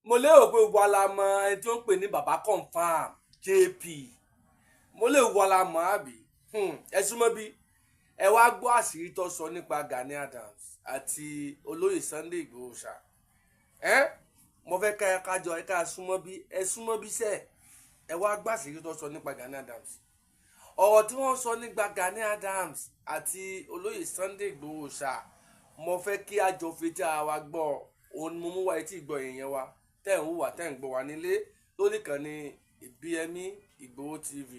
Mo lérò pé gbogbo wa la mọ ẹni tí wọ́n ń pè ní Baba Confirm JP. Mo lérò gbogbo wa la mọ̀, àbí? Ẹ súnmọ́ bí, ẹ wá gbọ́ àṣírí tó sọ nípa Gani Adams àti olóyè Sunday Igboho ṣá. Ẹ mo fẹ́ ká ẹ kájọ ẹ ká súnmọ́ bí, ẹ súnmọ́ bí sẹ́ẹ̀, ẹ wá gbọ́ àṣírí tó sọ nípa Gani Adams. Ọ̀rọ̀ tí wọ́n sọ nípa Gani Adams àti olóyè Sunday Igboho ṣá, mo fẹ́ kí a jọ fetí ara wa gbọ́. Òun ni mo mú wá etí ìgbọ́ èèyàn wa tẹ́ ń wùwà, tẹ́ ń gbọ́ wa nílé lórí ìkànnì Ìbíyẹmí Ìgbòho TV.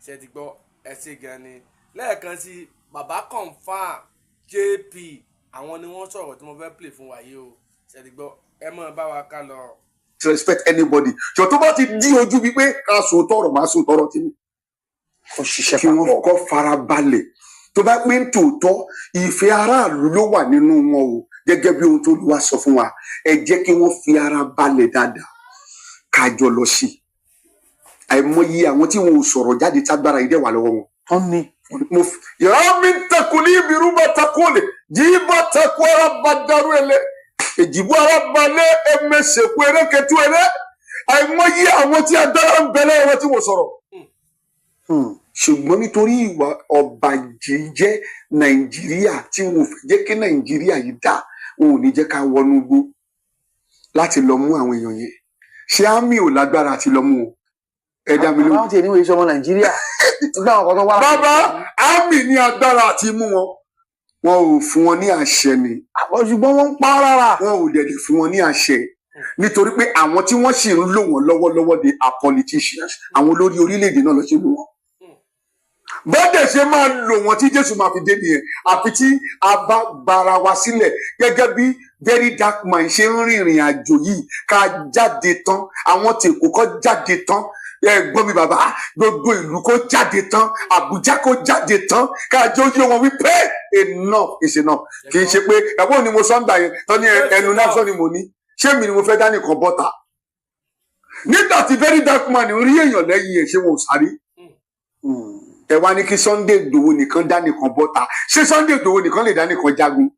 Ṣe ti gbọ́? Ẹ ṣe gan ni. Lẹ́ẹ̀kan sí, Baba Confirm JP, àwọn ni wọ́n sọ̀rọ̀ tí mo fẹ́ play fún wa yìí o. Ṣe ti gbọ́? Ẹ mọ̀ bá wa ká lọ. Respect anybody jọ tó bá ti di ojú wípé ká sọ tọrọ, máa sọ tọrọ tí mi Kó ṣiṣẹ́ kí wọ́n papọ̀. Kọ́ fara balẹ̀. Tó bá pé ń tòótọ́ ìfẹ́ aráàlú ló wà nínú wọn o, gẹ́gẹ́ bí ohun tó lù wá sọ fún wa, ẹ jẹ́ kí wọ́n fi ara balẹ̀ dáadáa, kájọ lọ sí i. Àìmọye àwọn tí wọn ò sọ̀rọ̀ jáde tágbára yìí dẹ̀ wà lọ́wọ́ wọn. Tán ni. Mo yàrá mi takuli biruba takole jíba taku ara ba daru ẹlẹ èjìbú ara balẹ̀ ẹmẹsẹ̀kú erékẹtù ẹlẹ. Àìmọye àwọn tí agbára ń bẹ lọ́wọ́ wọn tí wọ́n sọ̀rọ̀, ṣùgbọ́n nítorí ìwà ọ̀bàjẹ́jẹ́ Nàìjíríà tí wọn ò fẹ́ jẹ́ kí Nàìjíríà yìí dá, wọn ò ní jẹ́ ká wọnú igbó láti lọ mú àwọn èèyàn yẹn. Ṣé army ò lágbára àti lọ mú wọn? Ẹ dá mi lóhùn. Àwọn tiẹ̀ níwèé sọmọ Nàìjíríà nígbà àwọn kan tó wá. Bàbá, army ní agbára àti mú wọn, wọn ò fún wọn ní àṣẹ ni. Àwọn ṣùgbọ́n wọ́n ń pa á rárá. Wọn ò dẹ̀ lè fún wọn ní àṣẹ nítorí pé àwọn tí wọ́n sì ń lò wọ́n lọ́wọ́lọ́wọ́, they are politicians. Àwọn olórí orílẹ̀-èdè náà ló ṣe mú wọn. Bọ́dẹ̀ ṣe máa lò wọ́n tí Jésù máa fi dé nìyẹn, àfi tí a bá gbára wa sílẹ̀ gẹ́gẹ́ bí Very Dark Man ṣe ń rìnrìn àjò yìí, ká jáde tán, àwọn tèkó kọ́ jáde tán. Ẹ gbọ́ mi, bàbá, gbogbo ìlú kó jáde tán, Àbújá kó jáde tán, ká jẹ́ ojú wọn wípé enough is enough. Kì í ṣe pé ẹ̀gbọ́n ni mo sọ ń gbà yẹn tán ní ẹnu lásán ni mo ní. Ṣé mi ni mo fẹ́ dá nìkan bọ́ta nígbà tí Very Dark Man rí èèyàn lẹ́yìn ẹ̀? Ṣé wọn ò sáré? Ẹ wá ní kí Sunday Igboho nìkan dá nìkan bọ́ta. Ṣé Sunday Igboho nìkan lè dá nìkan jagun?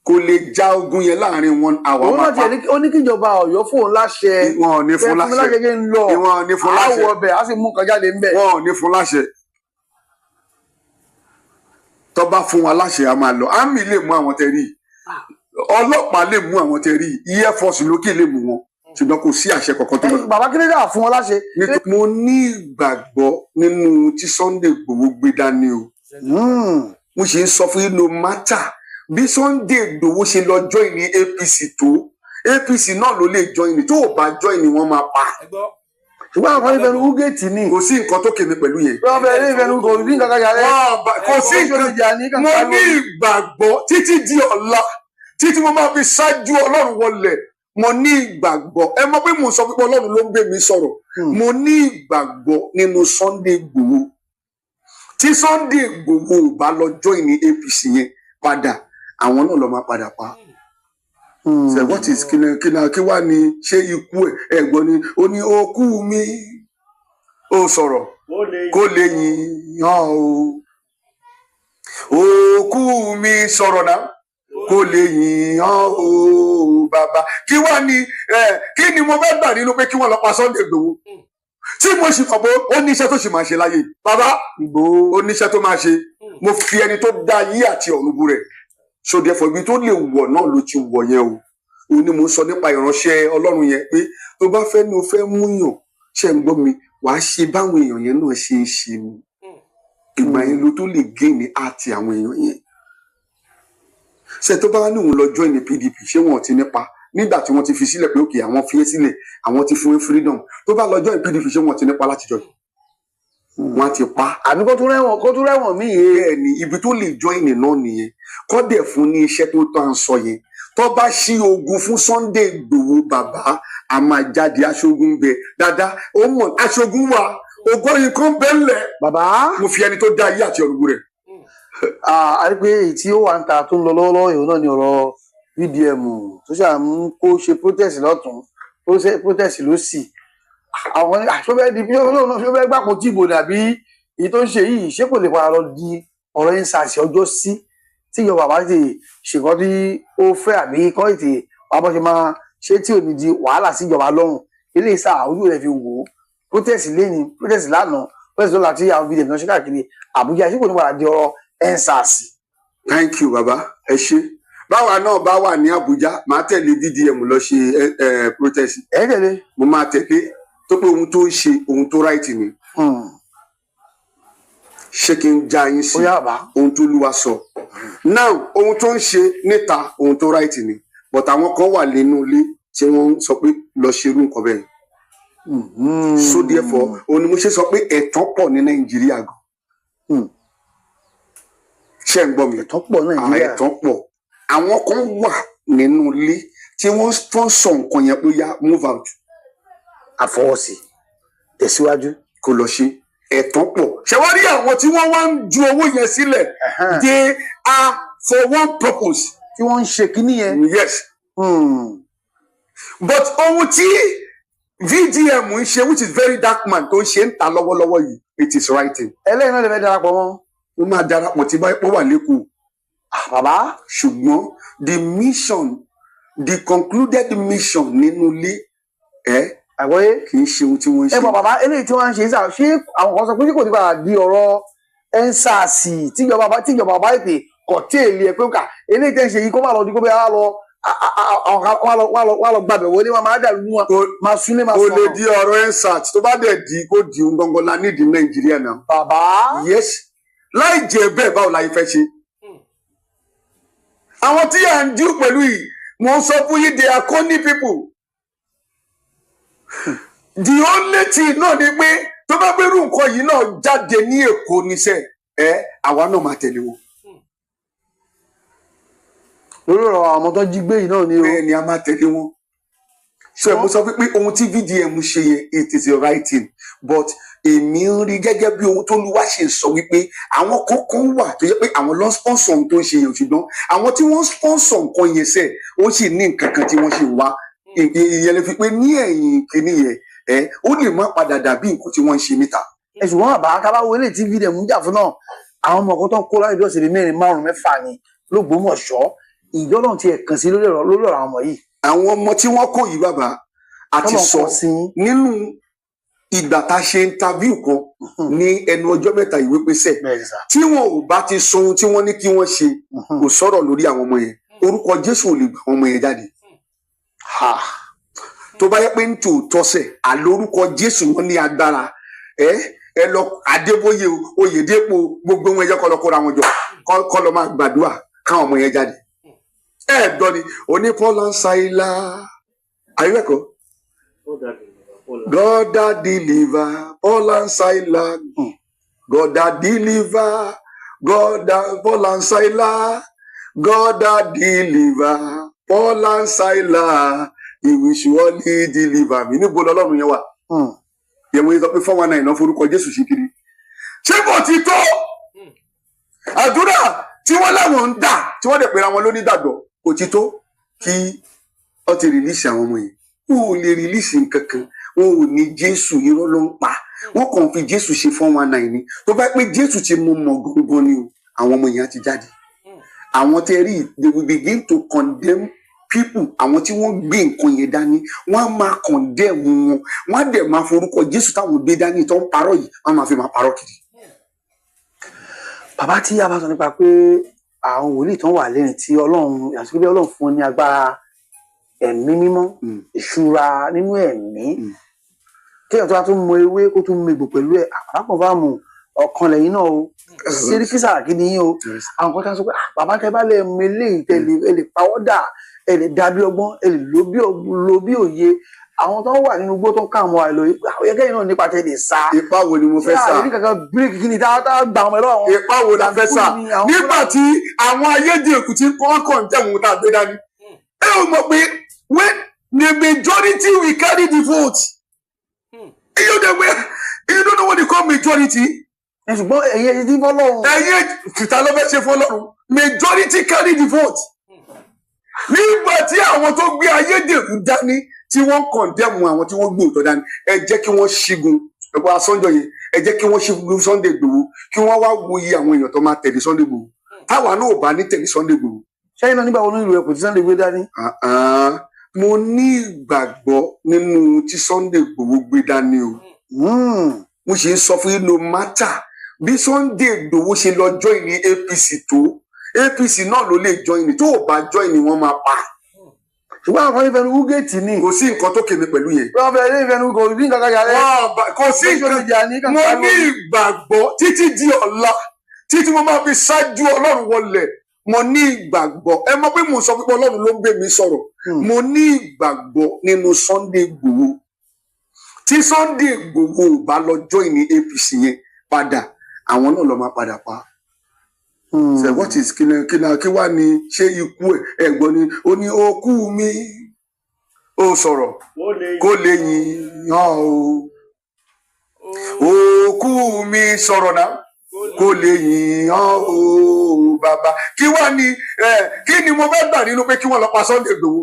Kò lè ja ogun yẹn láàrin one hour. Òun náà tiẹ̀ ó ní kíjọba Ọ̀yọ́ fóun láṣẹ. Wọn ò ní fún fún mi láṣẹ. Láṣẹ kí n lọ. Wọn ò ní fún láṣẹ. Àwọ̀ ọbẹ̀ á sì mú nǹkan jáde ńbẹ̀. Wọn ò ní fún láṣẹ. Tó bá fún wa láṣẹ, a máa lọ. Army lè mú àwọn tẹrí, ọlọ́pàá lè mú àwọn tẹrí, air force lókè lè mú wọn, ṣùgbọ́n kò sí àṣẹ kankan tó lọ. Bàbá, kí ló dà fún wọn láṣẹ? Nítorí mo ní ìgbàgbọ́ nínú tí Sunday Igboho gbé dání o. Mo sì ń sọ fún yín, no matter bí Sunday Igboho ṣe lọ join ní APC tó, APC náà ló lè join ní. Tó o bá join ní, wọ́n máa pa. Ẹ gbọ́. Ṣùgbọ́n àwọn kan ní fẹnu wúgẹ́ẹ̀tì ni. Kò sí nǹkan tó kèmí pẹ̀lú yẹn. Wọ́n fẹ́ ní fẹnu, kò ní nǹkan kan yàrá. Kò sí nǹkan. Mo ní ìgbàgbọ́ títí di ọ̀la, títí mo máa fi ṣáájú Ọlọ́run wọlé. Mo ní ìgbàgbọ́. Ẹ mọ̀ pé mo sọ pé Ọlọ́run ló ń gbé mi sọ̀rọ̀. Mo ní ìgbàgbọ́ nínú Sunday Igboho. Tí Sunday Igboho ò bá lọ join ní APC yẹn padà, àwọn náà lọ máa padà pa. So what is kí ni kí wá ní ṣé ikú ẹ? Ẹ̀gbọ́n ni ó ní okú mi, ó sọ̀rọ̀ kó lè yìn án o. Òkú mi, sọ̀rọ̀ náà kó lè yìn án o. Bàbá, kí wá ní ẹ? Kí ni mo fẹ́ gbà nínú pé kí wọ́n lọ pa Sunday Igboho tí mo sì mọ̀ pé ó ní iṣẹ́ tó sì máa ṣe láyé? Bàbá, Ìgbòho. ó níṣẹ́ tó máa ṣe. Mo fi ẹni tó dá ayé àti ọ̀run bú rẹ̀. So therefore, ibi tó lè wọ̀ náà ló ti wọ̀ yẹn o. Òun ni mo ń sọ nípa ìránṣẹ́ Ọlọ́run yẹn pé tó bá fẹ́ ní o fẹ́ múyàn, ṣe ń gbọ́ mi, wàá ṣe báwọn èèyàn yẹn náà ṣe ń ṣe ni. Ìgbà yẹn ló tó lè gain ní àti àwọn èèyàn yẹn. Ṣe tó bá ní òun lọ join ní PDP, ṣé wọn ò ti nípa nígbà tí wọ́n ti fi sílẹ̀ pé òkè, àwọn fi é sílẹ̀, àwọn ti fún freedom? Tó bá lọ join PDP, ṣé wọn ò ti nípa láti join? Wọn á ti pa. Àbí kó tún rẹ́wọ̀n, kó tún rẹ́wọ̀n míì he. Bẹ́ẹ̀ ni, ibi tó lè join náà nìyẹn. Kọ́ dẹ̀ fún ní iṣẹ́ tó tán à ń sọ yẹn. Tó bá ṣí ogun fún Sunday Igboho, bàbá, a máa jáde. Aṣogun bẹ dáadáa, ó mọ̀ aṣogun wà, ògo nǹkan bẹ́ẹ̀ lẹ̀. Bàbá, Mo fi ẹni tó dá ayé àti ọ̀run rẹ̀. A rí pé èyí tí ó wà ń ta tó ń lọ lọ́wọ́lọ́wọ́ yìí náà ni ọ̀rọ̀ VDM tó ṣà ń kó ṣe protest lọ́tún, protest lọ́sì. Àwọn ní ṣó fẹ́ di ṣó fẹ́ gbàpò tí ìbò dàbí èyí tó ń ṣe yìí? Ṣé kò lè padà lọ di ọ̀rọ̀ EndSARS ọjọ́ sí tí ìjọba bá ti ṣèkọ́ tí ó fẹ́, àbí kọ́ ètè wàá bọ́ ṣe máa Ṣé tí ò ní di wàhálà síjọba lọ́rùn eléyìí sá, ojú rẹ̀ fi wò ó, protest lẹ́ni, protest lánàá, protest lọ́la tí àwọn VDM náà ṣe káàkiri Àbújá, ṣé kò ní padà di ọ̀rọ̀ EndSARS? Thank you, baba, ẹ ṣé. Báwa náà bá wà ní Àbújá, màá tẹ̀lé VDM lọ ṣe protest. Ẹ tẹ̀lé? Mo máa tẹ̀lé, tó pé ohun tó ń ṣe, ohun tó right ni. Ṣé kí n já yín sí? Ó yá, bàbá. Ohun tó lúwa sọ now, ohun tó ń ṣe níta, ohun tó right ni, but àwọn kan wà nínú ilé tí wọ́n ń sọ pé lọ ṣerú nǹkan bẹ́ẹ̀. So therefore, òun ni mo ṣe sọ pé ẹ̀tàn pọ̀ ní Nàìjíríà gan. Ṣé ń gbọ́ mi? Ẹ̀tàn pọ̀ Nàìjíríà. Ẹ̀tàn pọ̀. Àwọn kan wà nínú ilé tí wọ́n sponsor nǹkan yẹn pé yá, move out. Àfọwọ́sí, tẹ̀síwájú. Kó lọ ṣe. Ẹ̀tàn pọ̀. Ṣé wọ́n rí àwọn tí wọ́n wá ń ju owó yẹn sílẹ̀? They are for one purpose. Tí wọ́n ń ṣe kínní yẹn. Yes. But ohun tí VDM ń ṣe, which is Very Dark Man, tó ń ṣe ń ta lọ́wọ́lọ́wọ́ yìí, it is writing. Ẹlẹ́yìn náà lè fẹ́ darapọ̀ mọ́. Ó máa darapọ̀ tí bá pọ̀ wà lẹ́kọ̀ọ́. Ah, bàbá. Ṣùgbọ́n the mission, the concluded mission nínú ilé ẹ Àgbọ́yé. kì í ṣe ohun tí wọ́n ń Ẹ ṣe. bọ̀ bàbá, eléyìí tí wọ́n ń ṣe sà, ṣé àwọn kan sọ pé kò ní padà di ọ̀rọ̀ EndSARS tíjọba bá ètè kọ̀ tí èlé ẹ pé ká eléyìí tẹ́ ń ṣe yìí, kó má lọ di kó bẹ́ẹ̀ wá lọ àwọn kan wá lọ gbàbẹ̀ wọlé, wọn máa dàrú, wọn máa súnlé, máa Kò lè sọ̀rọ̀. di ọ̀rọ̀ EndSARS. Tó bá dẹ̀ di, kó di ohun gangan la nídìí Nàìjíríà náà. Bàbá. Yes, láì jẹ́ bẹ́ẹ̀, báwo la yìí fẹ́ ṣe? Àwọn tí à ń dín pẹ̀lú yìí, mo ń sọ fún yín, they are cunning people. The only thing náà ni pé tó bá gbérù nǹkan yìí náà jáde ní Èkó níṣẹ́ ẹ, àwa náà máa tẹ̀lé wọn. Lórí ọ̀rọ̀ àwọn ọmọ tó jí gbé yìí náà ni o. Bẹ́ẹ̀ ni, a máa tẹ̀lé wọn. So mo sọ pé ohun tí VDM ṣe yẹn, it is the right thing, but èmi ń rí gẹ́gẹ́ bí ohun tó lúwa ṣe sọ wípé àwọn kankan wà tó yẹ pé àwọn ló ń sponsor ohun tó ń ṣe yẹn, ṣùgbọ́n àwọn tí wọ́n sponsor nǹkan yẹn sẹ̀, ó sì ní nǹkan kan tí wọ́n ṣe wá. Ìyẹn lè fi pé ní ẹ̀yìn kìíní yẹn ẹ, ó lè má padà dàbí nǹkan tí wọ́n ń ṣe níta. Ẹ ṣùgbọ́n bàbá, kábàáwo eléyìí tí VDM ń jà fún náà, àwọn ọmọ kan tó ń kó láti bí ọ̀sẹ̀ bíi mẹ́rin, márùn-ún, mẹ́fà ni lÓgbómọ̀ṣọ́, ìjọ náà ti ẹ̀ kàn sí lórí ọ̀rọ̀ àwọn ọmọ yìí? Àwọn ọmọ tí wọ́n kó yìí, bàbá, àti Tọ́lọ̀ sọ kàn sí. nínú ìgbà tá a ṣe interview kan ní ẹnu ọjọ́ 3 ìwé pèsè, Bẹ́ẹ̀ sà. tí wọn ò bá ti sọ ohun tí wọ́n ní kí wọ́n ṣe, kò sọ̀rọ̀ lórí àwọn ọmọ yẹn, orúkọ Jésù ò lè gbà àwọn ọmọ yẹn jáde. Tó bá yẹ pé ń tòótọ́ sẹ̀ àlórúkọ Jésù wọn ní agbára, ẹ lọ Adébóyè o, Oyèdèpọ̀, gbogbo wọn, ẹ jẹ́ kó lọ kóra wọn jọ, kó lọ máa gbàdúrà káwọn ọmọ yẹn jáde. Ẹ gbọ́ ni oní Paul and Silas àyẹ̀kọ́, God that deliver Paul and Silas, God that deliver, God that Paul and Silas, God that deliver Paul and Silas, he will surely deliver me. Níbo lọ́lọ́run yẹn wà? Yẹn mo yẹ sọ pé 419 náà forúkọ Jésù sí kiri. Ṣé kò ti tó àdúrà tí wọ́n láwọn ń dà, tí wọ́n dẹ̀ pera wọn lónígbàgbọ́, kò ti tó kí wọ́n ti release àwọn ọmọ yẹn? Wọn ò lè release nǹkan kan. Wọn ò ní Jésù, irọ́ ló ń pa. Wọ́n kàn fi Jésù ṣe 419 ni. Tó bá pé Jésù ti mú mọ̀ gangan ni o, àwọn ọmọ yẹn á ti jáde. Àwọn tẹ́ rí, they will begin to condemn people. Àwọn tí wọ́n gbé nǹkan yẹn dání, wọ́n á máa condemn wọn, wọ́n á dẹ̀ máa forúkọ Jésù táwọn gbé dání tó ń parọ́ yìí, wọ́n á máa fi máa parọ́ kiri. Bàbá, tí a bá sọ nípa pé àwọn wòlíì tó wà lẹ́yìn tí Ọlọ́run, àti pé Ọlọ́run fún wọn ní agbára ẹ̀mí mímọ́, ìṣúra nínú ẹ̀mí, kéèyàn tó bá tún mọ ewé, kó tún mọ egbò pẹ̀lú ẹ̀, àpapọ̀ fáàmù ọ̀kan lẹ́yìn náà o, Sẹ́ríkì Sàràkí ni yín o. Àwọn kan tá a sọ pé, "Ah, bàbá, tẹ bá lè mọ eléyìí, tẹ lè, ẹ lè pawọ́ dà, ẹ lè dà bí ọgbọ́n, ẹ lè lò bí òye àwọn tó wà nínú igbó tó ń ká àwọn àìlò yìí, ó yẹ kẹ́yìn náà nípa tẹ lè sá." Ipa wo ni mo fẹ́ sá? Ṣé àìrí kankan bíríkì kí ni tá a gbà wọn lọ́wọ́ àwọn Ipa wo la fẹ́ sá ni àwọn nígbà tí àwọn ayédèrú ti kọ́ kọ̀ǹtẹ̀ wọn tá a gbé dání? Ẹ ò mọ̀ pé when the majority will carry the vote, you don't you don't know what they call majority. Ẹ ṣùgbọ́n ẹ̀yin ẹ̀yin tí fọlọ́run. Ẹ̀yin kìtà ló fẹ́ ṣe fọlọ́run. Majority carry the vote. Nígbà tí àwọn tó gbé ayédèrú dání, tí wọ́n condemn àwọn tí wọ́n gbé òótọ́ dání, ẹ jẹ́ kí wọ́n ṣígun ẹ̀kọ́ asọ́njọ́ yẹn, ẹ jẹ́ kí wọ́n ṣígun Sunday Igboho, kí wọ́n wá wo iye àwọn èèyàn tó máa tẹ̀lé Sunday Igboho. Táwa náà ò bá ní tẹ̀lé Sunday Igboho. Ṣẹ́yìn náà nígbà wo ní ìlú ẹ̀kọ́ tí Sunday gbé dání? Ah, ah. Mo ní ìgbàgbọ́ nínú tí Sunday Igboho gbé dání o. Mo sì ń sọ fún yín, no matter bí Sunday Igboho ṣe lọ join ní APC tó, APC náà ló lè join ní. Tó o bá join ní, wọ́n máa pa. Ṣùgbọ́n àwọn kan ní fẹnu wúgẹ́ẹ̀tì ni. Kò sí nǹkan tó kèmí pẹ̀lú yẹn. Wọ́n fẹ́ ní fẹnu kò ní nǹkan kan yàrá. Kò sí nǹkan. Mo ní ìgbàgbọ́ títí di ọ̀la, títí mo máa fi ṣáájú Ọlọ́run wọlé. Mo ní ìgbàgbọ́. Ẹ mọ̀ pé mo sọ pé Ọlọ́run ló ń gbé mi sọ̀rọ̀. Mo ní ìgbàgbọ́ nínú Sunday Igboho. Tí Sunday Igboho ò bá lọ join ní APC yẹn padà, àwọn náà lọ máa padà pa. Ṣe what is kí ni kí ni kí wá ni ṣé ikú ẹ ẹ̀gbọ́n ni ó ní okú mi ó sọ̀rọ̀ kó lè yìn án o, òkú mi sọ̀rọ̀ náà kó lè yìn án o, bàbá. Kí wá ni ẹ kí ni mo fẹ́ gbà nínú pé kí wọ́n lọ pa Sunday Igboho,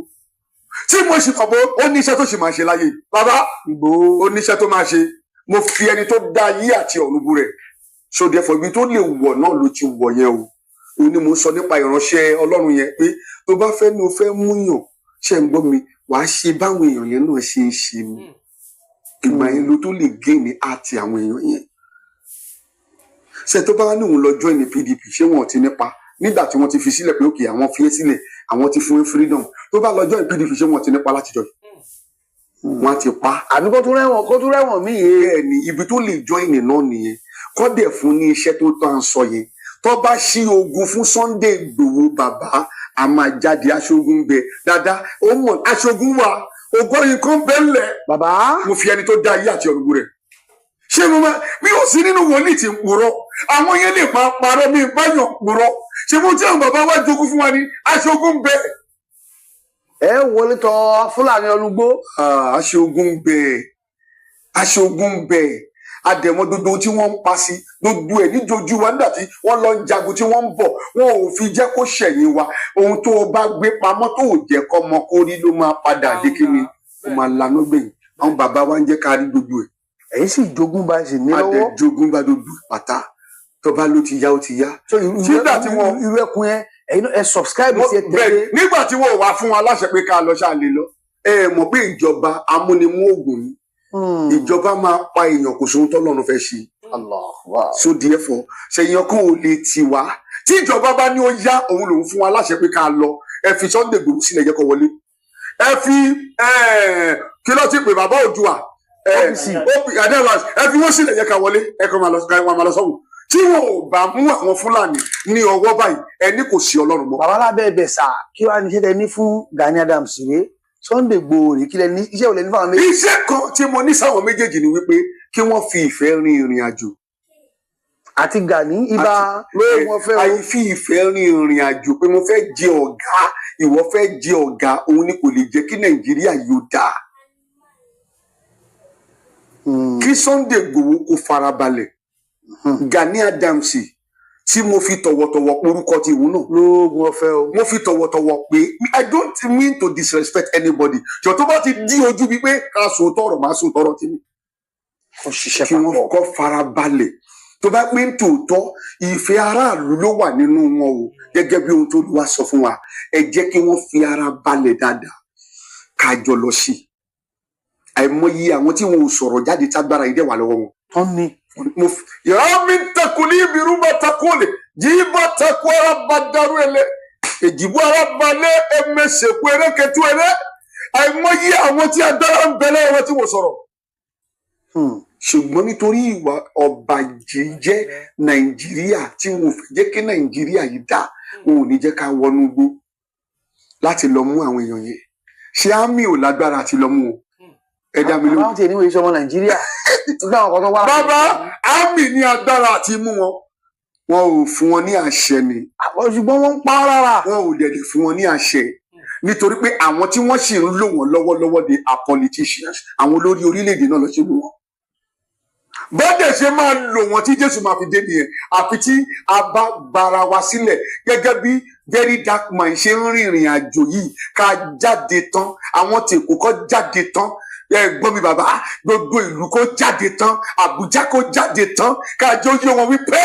tí mo sì mọ̀ pé ó ní iṣẹ́ tó sì máa ṣe láyé, bàbá? Ìgbòho. Ó níṣẹ́ tó máa ṣe. Mo fi ẹni tó dá ayé àti ọ̀run bú rẹ̀. So therefore, ibi tó lè wọ̀ náà ló ti wọ̀ yẹn o. Ó ní mo sọ nípa ìránṣẹ́ Ọlọ́run yẹn pé tó bá fẹ́ ní o fẹ́ múyàn, ṣe ń gbọ́ mi, wàá ṣe báwọn èèyàn yẹn náà ṣe ń ṣe ni. Ìgbà yẹn ló tó lè gain ní àti àwọn èèyàn yẹn. Ṣe tó bá ní òun lọ join ní PDP, ṣé wọn ò ti nípa nígbà tí wọ́n ti fi sílẹ̀ pé òkè àwọn fi é sílẹ̀, àwọn ti fún freedom? Tó bá lọ join PDP, ṣé wọn ò ti nípa láti jọ wọn á ti pa? Àbí kó tún rẹ́wọ̀n, kó tún rẹ́wọ̀n míì yé. Bẹ́ẹ̀ ni, ibi tó lè join náà nìyẹn. Kọ́ dẹ̀ fún ní iṣẹ́ tó tán à ń sọ yẹn. Tó bá ṣí ogun fún Sunday Igboho, bàbá, a máa jáde. Aṣogun bẹ dáadáa, ó mọ̀ aṣogun wà, ògo nǹkan bẹ́ẹ̀ lẹ̀. Bàbá. Mo fi ẹni tó dá ayé àti ọ̀run rẹ̀ ṣé mo máa mi ò sí nínú wòlíì tí ń purọ́. Àwọn yẹn lè máa parọ́, mi báyọ̀ purọ́. Ṣé mo tí àwọn bàbá wa jogún fún wa ní aṣogun bẹ. Ẹ wọlé tọ Fúlàní ọlúgbó. Ah, aṣogun bẹ, aṣogun bẹ. Àdẹ̀mọ́ gbogbo tí wọ́n ń pa sí gbogbo ẹ̀ níjojú wa nígbà tí wọ́n lọ ń jagun, tí wọ́n ń bọ̀, wọn ò fi jẹ́ kó ṣẹ̀yìn wa. Ohun tó o bá gbé pamọ́ tó ò jẹ́ kọ́mọ kó rí ló máa padà dé. Kí ni ó máa lanú gbẹ̀yìn? Àwọn bàbá wa ń jẹ́ ká rí gbogbo ẹ̀. Ẹ̀yin sì jogún bá sì ní lọ́wọ́. Adẹ̀jogún bá gbogbo ẹ̀ pátá. Tó bá ló ti yá, ó ti yá. So irú Sígbà tí wọ́n- irú ẹkùn yẹn, ẹ̀yin náà ẹ subscribe sí ẹ Bẹ́ẹ̀ tẹ̀lé. nígbà tí wọ́n wá fún wa láṣẹ pé ká lọ, ṣáà lè lọ. Ẹ mọ̀ pé ìjọba amúnimú ògùn ni. Ìjọba máa pa èèyàn, kò sóhun tọ́lọ́run fẹ́ ṣe. Allah, wow. So therefore, ṣèyàn kan ò lè tì wá. Tí ìjọba bá ní ó yá, òun lòun fún wa láṣẹ pé ká lọ, ẹ fi Sunday Igboho sílẹ̀, jẹ́ kó wọlé. Ẹ fi kí ló ti pè bàbá Oòduà, OPC. OP Adéwàs, ẹ fi wọ́n sílẹ̀, jẹ́ ká wọlé. Ẹ kọ́ máa lọ, ká máa lọ sọ́hùn. Tí wọn ò bá mú àwọn Fúlàní ní ọwọ́ báyìí, ẹni kò sí Ọlọ́run mọ́. Bàbá, lábẹ́ ẹbẹ̀ sà, kí wàá ní iṣẹ́ tẹ ní fún Gani Adams rèé, Sunday Igboho rèé? Kí lẹ ní, iṣẹ́ ò lẹ ní fáwọn méjì? Iṣẹ́ kan tí mo ní sáwọn méjèèjì ni wípé kí wọ́n fi ìfẹ́ rin ìrìn àjò. Àti Gani ibà lóògùn ọ̀fẹ́ o. Àìfi ìfẹ́ rin ìrìn àjò pé mo fẹ́ jẹ ọ̀gá, ìwọ fẹ́ jẹ ọ̀gá, òun ni kò lè jẹ́ kí Nàìjíríà yóò dáa. Kí Sunday Igboho kó farabalẹ̀. Gani Adams tí mo fi tọ̀wọ̀tọ̀wọ̀ porúkọ ti ìwú náà, Lóògùn ọ̀fẹ́ o. mo fi tọ̀wọ̀tọ̀wọ̀ pé I don't mean to disrespect anybody. Jọ tó bá ti di ojú bíi pé ká sòótọ́ ọ̀rọ̀, máa sòótọ́ ọ̀rọ̀ tì mí. Kò ṣiṣẹ́ Kí wọ́n papọ̀. kọ́ farabalẹ̀. Tó bá pín tòótọ́ ìfẹ́ aráàlú ló wà nínú wọn o, gẹ́gẹ́ bí ohun tó wá sọ fún wa, ẹ jẹ́ kí wọ́n fi ara balẹ̀ dáadáa, ká jọ lọ sí i. Àìmọye àwọn tí wọn ò sọ̀rọ̀ jáde tágbára yìí dẹ̀ wà lọ́wọ́ wọn. Tán ni. Mo yàrá mi takuli biruba takole jíba taku ara ba daru ele èjìbú ara balẹ̀ ẹmẹsẹ̀kú erékẹtù eré. Àìmọye àwọn tí agbára ń bẹ lọ́wọ́ wọn tí wọ́n sọ̀rọ̀, ṣùgbọ́n nítorí ìwà ọ̀bàjẹ́jẹ́ Nàìjíríà tí wọn ò fẹ́ jẹ́ kí Nàìjíríà yìí dá, wọn ò ní jẹ́ ká wọnú igbó láti lọ mú àwọn èèyàn yẹn. Ṣé àmì ò lágbára àti lọ mú wọn? Ẹ dá mi lóhùn. Báwọn tiẹ̀ níwèé iṣẹ́ ọmọ Nàìjíríà nígbà àwọn kan tó wá láti- Bàbá, àmì ní agbára àti mú wọn, wọn ò fún wọn ní àṣẹ ni. Àwọn ṣùgbọ́n wọ́n ń pa ọ́ lára. Wọn ò dẹ̀ lè fún wọn ní àṣẹ nítorí pé àwọn tí wọ́n sì ń lò wọ́n lọ́wọ́lọ́wọ́, they are politicians. Àwọn olórí orílẹ̀-èdè náà ló ṣe lò wọ́n. Bọ́dẹ̀ ṣe máa lò wọ́n tí Jésù máa fi dé nìyẹn, àfi tí a bá gbára wa sílẹ̀ gẹ́gẹ́ bí Very Dark Man ṣe ń rìnrìn àjò yìí, ká jáde tán. Àwọn tèkó kọ́ jáde tán. Ẹ gbọ́ mi, bàbá, gbogbo ìlú kó jáde tán, Àbújá kó jáde tán, ká jẹ́ ó yé wọn wípé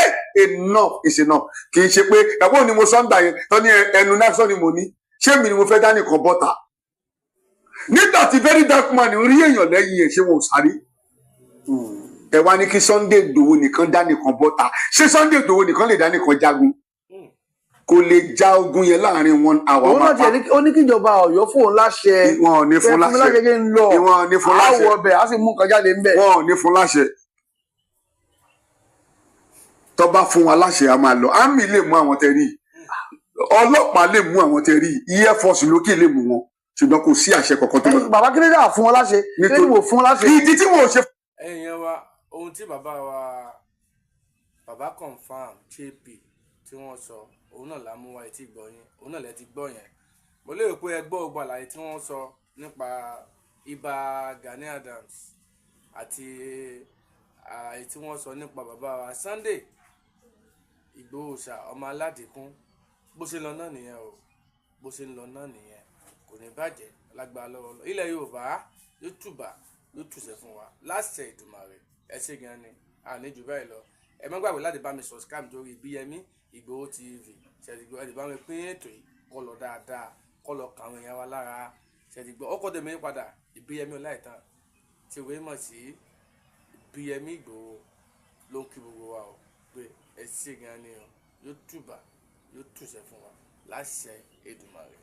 enough is enough. Kì í ṣe pé ẹ̀gbọ́n ni mo sọ ń gbà yẹn tán ní ẹnu náà ni mo ní. Ṣé mi ni mo fẹ́ dá nìkan bọ́ta? Nígbà tí Very Dark Man rí èèyàn lẹ́yìn ẹ̀, ṣé wọn ò sáré? Ẹ wá ní kí Sunday Igboho nìkan dá nìkan bọ́ta. Ṣé Sunday Igboho nìkan lè dá nìkan jagun? Kò lè ja ogun yẹn láàrin one hour. Òun náà Máa tiẹ̀ pa ní ó ní kíjọba Ọ̀yọ́ fóun láṣẹ. Wọn ò ní fún fún mi láṣẹ láṣẹ. Kí n lọ. Wọn ò ní fún láṣẹ. Àwọ̀ ọbẹ̀ á sì mú nǹkan jáde ńbẹ̀. Wọn ò ní fún láṣẹ. Tó bá fún wa láṣẹ, a máa lọ. Army lè mú àwọn tẹrí, ọlọ́pàá lè mú àwọn tẹrí, air force lókè lè mú wọn, ṣùgbọ́n kò sí àṣẹ kankan tó lọ. Bàbá, kí ló dà fún wọn láṣẹ? Kí ló wò fún wọn láṣẹ? Ìdí tí wọn ò ṣe Ẹ̀yin yẹn wa, ohun tí bàbá wa, Bàbá Confam JP, tí wọ́n sọ, òun náà la mú wa etí gbọ́ yín, òun náà lẹ ti gbọ́ yẹn. Mo lérò pé ẹ gbọ́ gbogbo àlàyé tí wọ́n sọ nípa Ìbà Gani Adams àti àlàyé tí wọ́n sọ nípa bàbá wa Sunday Ìgbòho ṣà, ọmọ aládìkún. Bó ṣe ń lọ náà nìyẹn o, bó ṣe ń lọ náà nìyẹn. Kò ní bàjẹ́ lágbára lọ́wọ́ lọ. Ilẹ̀ Yorùbá yóò tùbà, yóò tùsẹ̀ fún wa láṣẹ Ìdùmarè. Ẹ ṣé gan ni, àní jù báyìí lọ. Ẹ má gbàgbé láti bá mi subscribe lórí Ìbíyẹmí Ìgbòho TV. Ṣètìgbọ́? Ẹ lè bá mi pín ètò yìí kó lọ dáadáa, kó lọ kàwọn èèyàn wa lára. Ṣètìgbọ́? Ọkọ̀ tèmi padà, Ìbíyẹmí Ọláìtàn tí ìwé mọ̀ sí Ìbíyẹmí Ìgbòho ló ń kí gbogbo wa o pé ẹ ṣé gan ni o. Yóò tùbà, yóò tùsẹ̀ fún wa láṣẹ Èdùmàrè.